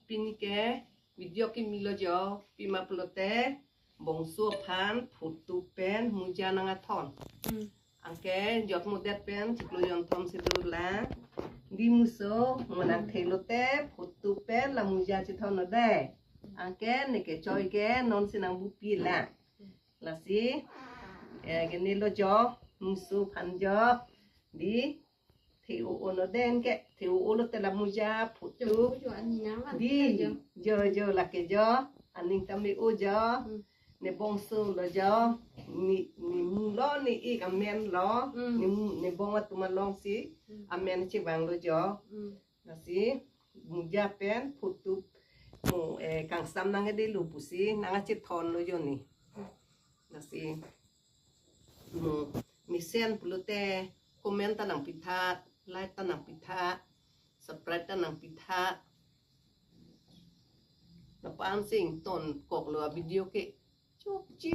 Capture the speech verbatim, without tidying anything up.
Pini ke video kimi lo jo, pima pulote bongso aphan photo pen muja nangkethon. Hmm. Anke jok mudet pen chiklo jonthom si dolang. Di muso mo nangtheklote photo pen la muja chethon lo dei. Anke neke choi ke non si nangbupi lang. Lasi eh, kene lo jo, muso aphan jo. Di the-o-o lo dei, ke the-o-o lote la muja photo. Di jo jo lake jo, aning tame-o jo. Hmm. Ne bongso lo jo, ne ne mu lo, ne ik amen lo, Hmm. ne mu- ne bong atum alongsi Hmm. amen chevang lo jo. Hmm. Lasi muja pen photo mo eh, kangsam nangkedelo pusi nangkachethon lo jo ne. Lasi mo mesen pulote comment ta nangpitha, like ta nangpitha, subscribe ta nangpitha. Lapu-an si ingtonkok lo a video ke. Chokche